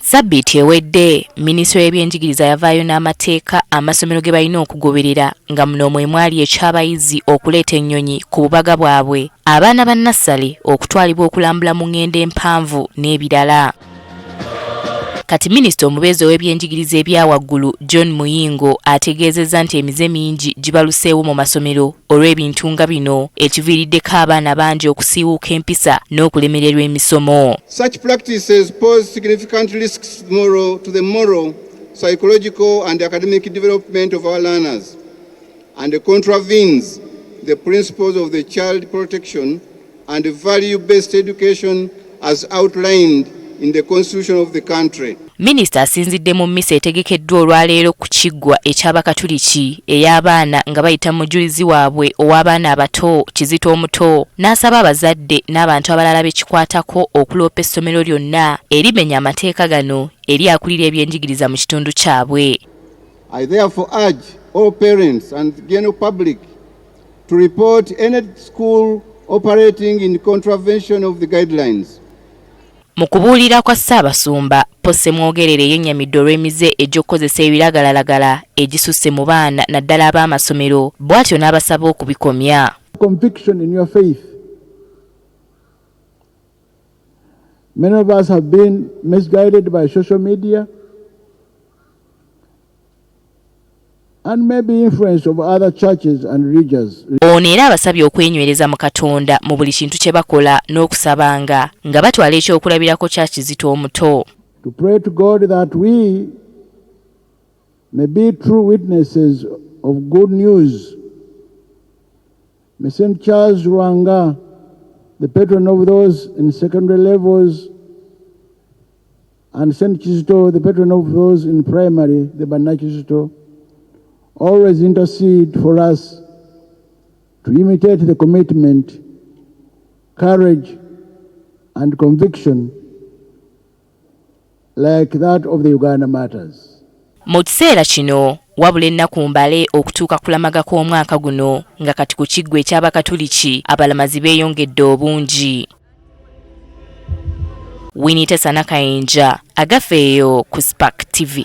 Ssabbiiti ewedde, minisitule y'ebyenjigiriza yavaayo n'amateeka amasomero ge balina okugoberera nga muno mwe mwali eky'abayizi okuleeta ennyonyi ku bubaga bwabwe, abaana ba nassale okutwalibwa okulambula mu ng'endo empanvu n'ebirala. Kati minisita omubeezi ow'ebyenjigiriza ebya waggulu John Muyingo ategeezezza nti emize mingi gibaluseewo mu masomero olw'ebintu nga bino ekiviiriddeko abaana bangi okusiiwuuka empisa n'okulemererwa emisomo. Such practices pose significant risks moral, to the moral, psychological and academic development of our learners and contravenes the principles of the child protection and value-based education as outlined in the constitution of the country. Minisita asinzidde mu mmisa etegekeddwa olwaleero ku kiggwa eky'Abakatuliki ey'abaana nga bayita mu mujulizi waabwe ow'abaana abato Kizito omuto n'asaba abazadde n'abantu abalala be kikwatako okuloopa essomero lyonna erimenya amateeka gano eri akulira ebyenjigiriza mu kitundu kyabwe. I therefore urge all parents and the general public to report any school operating in contravention of the guidelines. Mu kubuulira kwa Ssaabasumba, Paul Ssemwogerere yennyamidde olw'emize egy'okukozesa ebiragalalagala egisusse mu baana naddala ab'amasomero bw'atyo n'abasaba okubikomya. Conviction in your faith. Many of us have been misguided by social media and maybe influence of other churches and religions. Ono era abasabye okwenywereza mu Katonda mu buli kintu kye bakola n'okusabanga nga batwala ekyokulabirako kya Kizito omuto. To pray to God that we may be true witnesses of good news. May St. Charles Lwanga, the patron of those in secondary levels, and St. Kizito, the patron of those in primary, the Banna Kizito, always intercede for us to imitate the commitment, courage, and conviction like that of the Uganda Martyrs. Mu kiseera kino wabula ennaku mbale okutuuka kulamaga kw'omwaka guno nga kati ku kiggwa eky'Abakatuliki abalamazi beeyongedde obungi. Winnie Tesa Nakayinja, Agafeeyo ku Spark TV.